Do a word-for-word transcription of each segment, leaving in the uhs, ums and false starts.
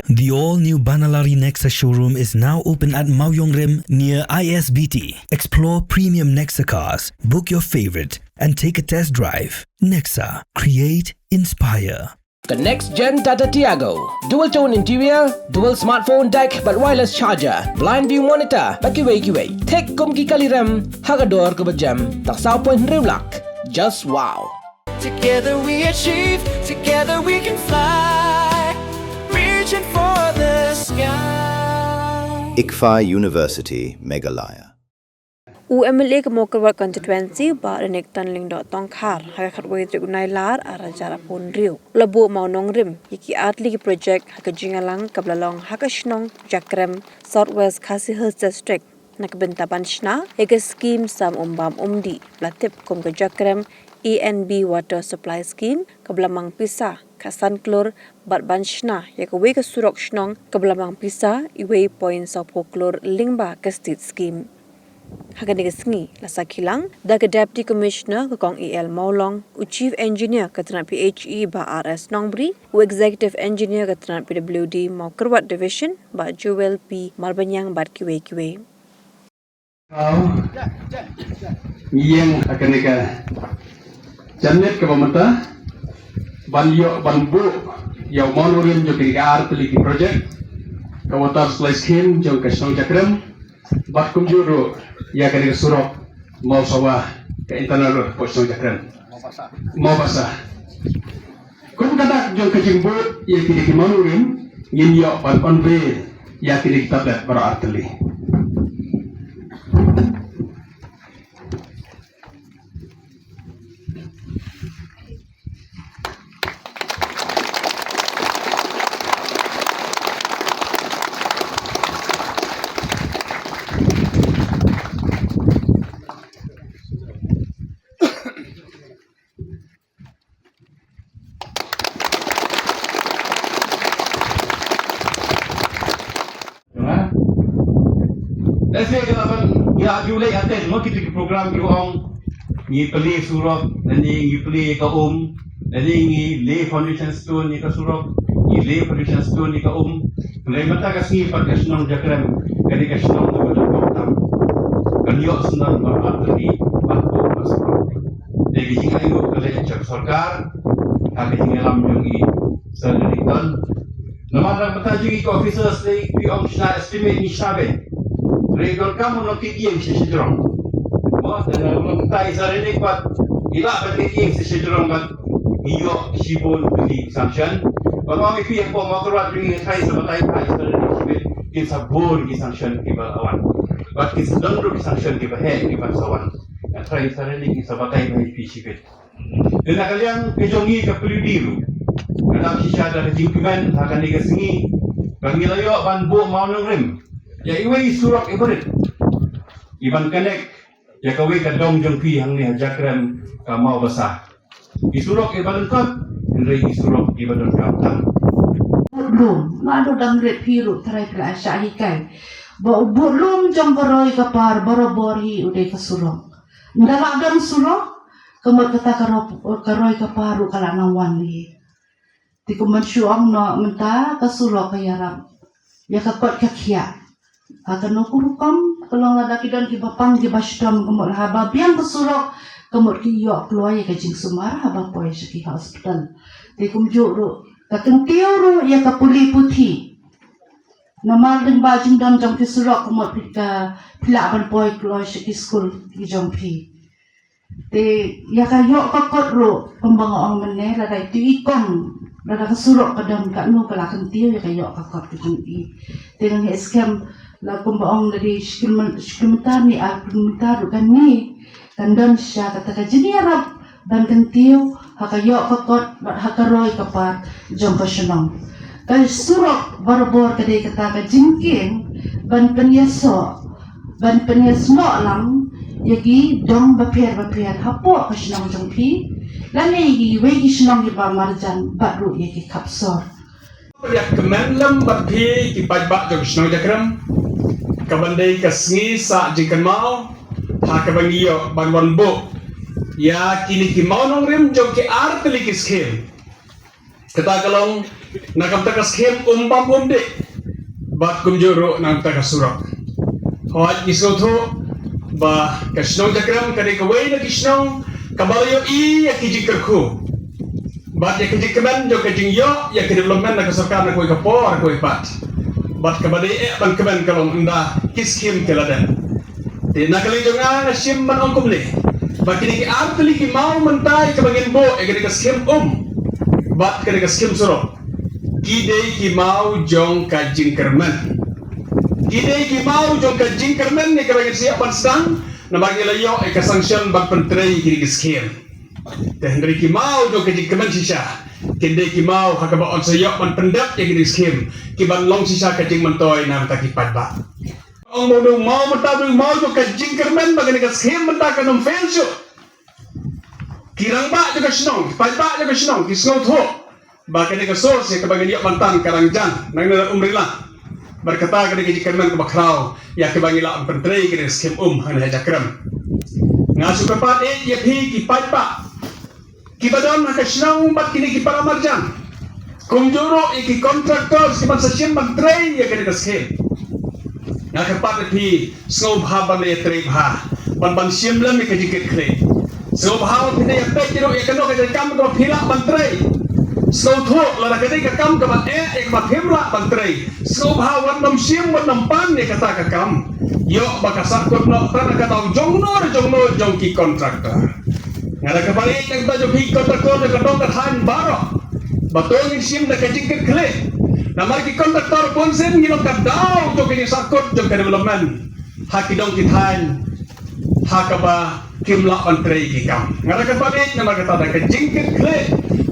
The all-new Banalari Nexa showroom is now open at Mawiong Rim near I S B T. Explore premium Nexa cars, book your favorite, and take a test drive. Nexa, create, inspire. The next gen Tata Tiago. Dual tone interior, dual smartphone deck, bad wireless charger, blind view monitor, bad kiwei kiwei. Thik kum ki kali rem, ha ka dor kaba jem, tang saw point hynriew lak. Just wow. Together we achieve, together we can fly. Reaching for the sky. ICFAI University, Meghalaya. U M L A ka Mawkyrwat Constituency, Bah Renikton Lyngdoh Tongkhar, ha ka khatwei tarik u Nailar, ar hajar arphew hynriew, u la buh mawnongrim ïa ki artylli ki project ha ka jingïalang kaba la long ha ka shnong Jakrem, South West Khasi Hills District, na ka bynta ban shna ïa ka skhim sam um bam um dih, ba la tip kum ka Jakrem A and B Water Supply Scheme, kaba la mang pisa khatsan klur, bad ban shna ïa kawei ka surok shnong kaba la mang pisa uwei point sawphew klur lyngba ka State Scheme. Ha kane ka sngi la sakhi lang da ka Deputy Commissioner ka Kong A L Mawlong, u Chief Engineer ka tnat P H E Bah R S Nongbri, u Executive Engineer ka tnat P W D Mawkyrwat Division Bah Joel P Marbaniang bad kiwei kiwei. Ngi ïeng ha kane ka janmiet kaba mynta ban ïoh ban buh ïa u mawnongrim jong kine ki artylli ki project, ka water supply scheme jong ka shnong Jakrem, bad kumjuh ruh ïa kane ka surok Mawsawa, ka internal road ka shnong Jakrem. Mawbasa. Kum ka dak jong ka jingbud ïa kine ki mawnongrim, ngin ïoh ban unveil ïa kine ki tablet baroh artylli. Jong nga. Lehse ka la ban, ngi la ju leh attend mo kita ki program ki ong. Ngi plie surok, lane ngi plie ka um, lane ngi lay foundation stone ïa ka surok, ngi lay foundation stone ïa ka um. Hynrei mynta ka sngi pat ka shnong Jakrem, ka dei ka shnong kaba don kongsan. Kan ïoh sngewbha ban plie, ban plie ka surok. Dei ka jingaiut ka leh jong sorkar, ha ka jingïalam jong i Sir Renikton. Namar ba mynta jong i ka officers dei ki ong shna estimate ngi shna beit. Hynrei donkam u nongkit ïing sha shajrong. Mo, te na mynta i Sir Renik pat i lah ban kit ïing sha shajrong bad ngi ïoh shibun tylli ki sanction. Bad ong ïa phi hapoh Mawkyrwat jong ngi nga tharai sa batai bha i Sir Renik shibit, kin sa bun ki sanction kiba la wan. Bad kin sa don ruh ki sanction kiba heh kiban sa wan. Nga tharai i Sir Renik kin sa batai bha ïa phi shibit. Te na ka liang ka jong ngi ka P W D ruh, nga dap shisha da ka jingkmen ha kane ka sngi ba ngi la ïoh ban buh mawnongrim ïa iwei i surok iba rit, iban connect ïa kawei ka dong jong phi hangne ha Jakrem, ka Mawbasa. I surok iba lyngkot, hynrei i surok iba donkam tam. Buh lum, nga dang rit phi ruh tharai phi la shah hikai ba u buh lum jong ka roi ka par barabor hi u dei ka surok. Ynda la don surok, ka mut kata ka ro-, ka roi ka par ruh ka la nang wan hi. Te kumban shu ong noh mynta ka surok ka ïarap ïa ka kot ka khiah. Ha kano ka rukom, ka long lada ki don kiba pang kiba shitom, ka mut haba biang ka surok, ka mut ki ïoh kloi ïa ka jingsumar haba poi sha ki hospital. Te kumjuh ruh, ka kyntiew ruh ïa ka pule puthi. Namar lyngba jingdon jong ki surok ka mut phi ka, phi lah ban poi kloi sha ki skul ki jong phi. Te ïa ka ïoh ka kot ruh kumba nga ong mynne, lada ïa i kong, lada ka surok ka don, katno ka la kyntiew ïa ka ïoh ka kot ka jong i. Te nga ngeit skhem la kumba ong lada shi kilome-, shi kilometer ne ar kilometer ruh kane kan don shisha kata ka jingïarap ban kyntiew ha ka ïoh ka kot bad ha ka roi ka par jong ka shnong. Ka surok barabor ka dei kata ka jingkieng ban pynïasoh, ban pynïasnoh lang ïa ki dong bapher bapher hapoh ka shnong jong phi, lane ïa kiwei ki shnong kiba marjan bad ruh ïa ki khap sor. Ïa kmen lem bad phi ki paidbah jong ka shnong Jakrem, kaban dei ka sngi sah jingkynmaw ha kaba ngi ïoh ban wan buh ïa kine ki mawnongrim jong ki artylli ki skhim. Kata ka long Na ka bynta ka skim um bam um dih bad kumjuh ruh na ka bynta ka surok. Hooid, ngi sngewthuh ba ka shnong Jakrem ka dei kawei na ki shnong kaba la ïohi ïa ki jingkyrkhu bad ïa ki jingkmen jong ka jingïoh ïa ki development na ka sorkar na kawei ka por kawei pat. Bad kaba dei eh ban kmen ka long ynda ki skim ki la dep. Te na ka liang jong nga, nga shim ban ong kumne ba kine ki ar tylli ki maw mynta ïa kaba ngin buh ïa kane ka skim um bad kane ka skim surok, ki dei ki maw jong ka jingkyrmen. Ki dei ki maw jong ka jingkyrmen ïa kaba ngin sa ïoh ban sdang namar ngi la ïoh ïa ka sanction ban pyntrei kine ki skim. Te hynrei ki maw jong ka jingkmen shisha kin dei ki maw ha kaba yn sa ïoh ban pyndep ïa kine ki skim ki ban long shisha ka jingmyntoi na ka bynta ki paidbah. Ong mo, u maw mynta u maw jong ka jingkyrmen ba kane ka skim mynta kan ym fail shuh. Ki rangbah jong ka shnong, ki paidbah jong ka shnong ki sngewthuh ba kane ka source ïa kaba ngin ïoh ban tan ka dang jan, nangne la um ri lang. Bad kata ka dei ka jingkyrmen kaba khraw ïa kaba ngi lah ban pyntrei kane ka skim um hangne ha Jakrem. Nga shu kyrpad eh ïa phi ki paidbah kiba don ha ka shnong bad kine ki para marjan, kumjuh ruh ïa ki contractors kiban sa shim ban trei ïa kane ka skim. Nga kyrpad ïa phi, sngewbha ban ïatrei bha ban ban shim lem ïa ka jingkit khlieh. Sngewbha ban phi ïa peit ruh ïa kano ka jingkam kaba phi lah ban trei. Sngewthuh lada ka dei ka kam kaba eh ïa kaba phim lah ban trei, sngewbha wat nym shim wat nym pan ïa kata ka kam. Ïoh ba ka sahkut noh tang na ka daw jong no jong no jong ki contractor. Nga da kaba ïeit na ka bynta jong phi ki contractor jong ka dong ka thaiñ baroh ba to ngin shim da ka jingkit khlieh. Namar ki contractor bun sien ngi long ka daw jong ka jingsahkut jong ka development ha ki dong ki thaiñ ha kaba kim lah ban trei ki kam. Nga da kaba ïeit namar kata da ka jingkit khlieh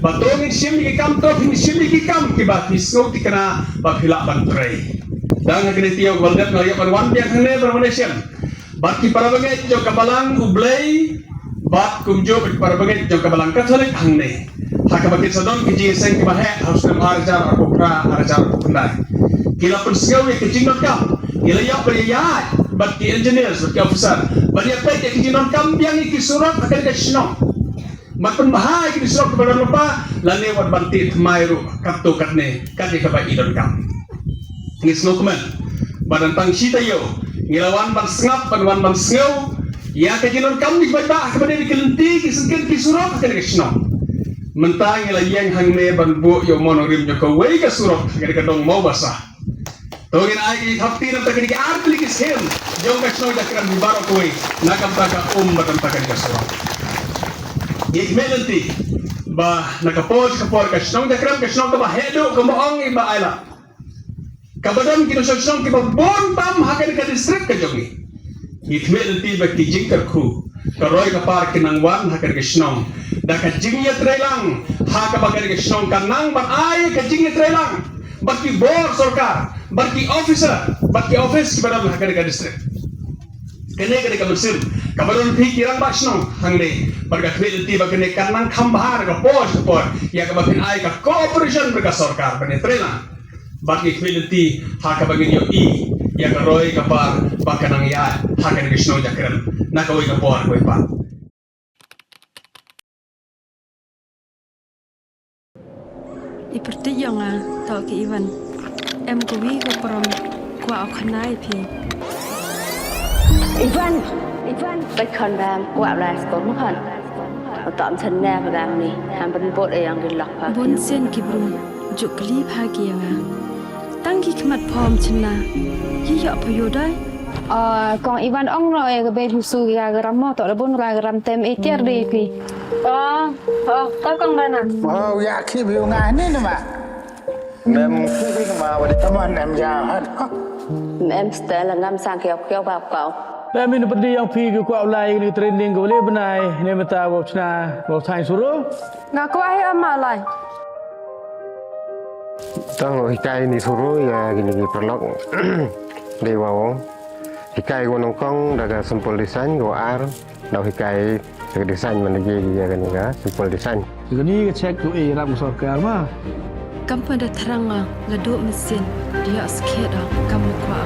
ba to ngin shim ki kam, to ngin shim ki kam kiba phi sngewthikna ba phi lah ban trei. Dang ha kane ka taïew ba la dep nga ïoh ban wan biang hangne ban wan ïashem bad ki para bangeit jong ka Balang U Blei bad kumjuh bad ki para bangeit jong ka Balang Katholik hangne ha kaba kin sa don ki jingïaseng kiba heh ha u snem ar hajar arphew phra ar hajar arphew khyndai. Ki la pynsngew ïa ka jingdonkam, ki la ïoh ban ïaid bad ki engineers bad ki officer ban ïa peit ïa ka jingdonkam biang ïa ki surok ha kane ka shnong. Ban pynbha ïa ki surok kiba don lypa lane wat ban tih thymmai ruh katto katne kat ïa kaba i donkam. Ngi sngewkmen ba tang shi taïew ngi la wan ban sngap ban wan ban sngew ïa ka jingdonkam jong ki paidbah ha kaba dei ki lynti, ki syngkien, ki surok ha kane ka shnong. Mynta ngi la ïeng hangne ban buh ïa u mon u rim jong kawei ka surok ha kane ka dong Mawbasah. To ngin ai ki thapti na ka bynta kine ki ar tylli ki skim jong ka shnong Jakrem hi baroh kawei na ka bynta ka um bad na ka bynta kane ka surok. Ngi khmih lynti ba na ka por sha ka por ka shnong Jakrem ka shnong kaba heh duh, kaba ong i Bah Ailad, kaba don ki nongshong shnong kiba bun tam ha kane ka district ka jong ngi. Ngi khmih lynti ba ki jingkyrkhu ka roi ka par kin nang wan ha kane ka shnong da ka jingïatreilang ha kaba kane ka shnong kan nang ban ai ka jingïatreilang bad ki bor sorkar bad ki officer bad ki office kiba don ha kane ka district. Kane ka dei ka mynsiem kaba don phi ki rangbah shnong hangne bad nga khmih lynti ba kane kan nang kham bha da ka por sha ka por ïa kaba phin ai ka cooperation bad ka sorkar ban ïatreilang. Bad ngi khmih lynti ha kaba ngin ïohi ïa ka roi ka par ba ka nang ïaid ha kane ka shnong Jakrem na kawei ka por kawei pat. I pyrthei jong nga, to ki Ivan. Em kawi ka prom kwah u khana ïa phi. Ivan, Ivan, bai khon bam kwah lai skor ma khon. Utam sen ne ba dang ni, ham ban bot e yang di lok pa. Bun sien ki bru juk kli pha ki ïa nga. Tang ki khmat phom chynna ki ïoh pha ïoh dai. Ah, kong Ivan ong no e ka bei husu ki ga gram mo to da bun ga gram tem e tiar de pi. Oh, oh, to kong Bana. Oh, ya ki bi nga ni na ma. Mem ki bi ma wa de. Come on, em ja ha. Mem stel ngam sang kiau kiau ba kau. Mem in pedi yang pi ki kwah lai ni training ko le benai ne meta wa chna wa thai suru. Nga kwah hi ama lai. Tang hikai ni suru ïa kini ki paralok. Dei wa ong. Hikai ko nyngkong da ka simple design ko ar. Dau hikai da ka design man da ye ïa kani ka simple design. Kani ka check tu e rap sorkar ma. Kam pa da thrang nga la duk mesin ïa skhet kam kwah.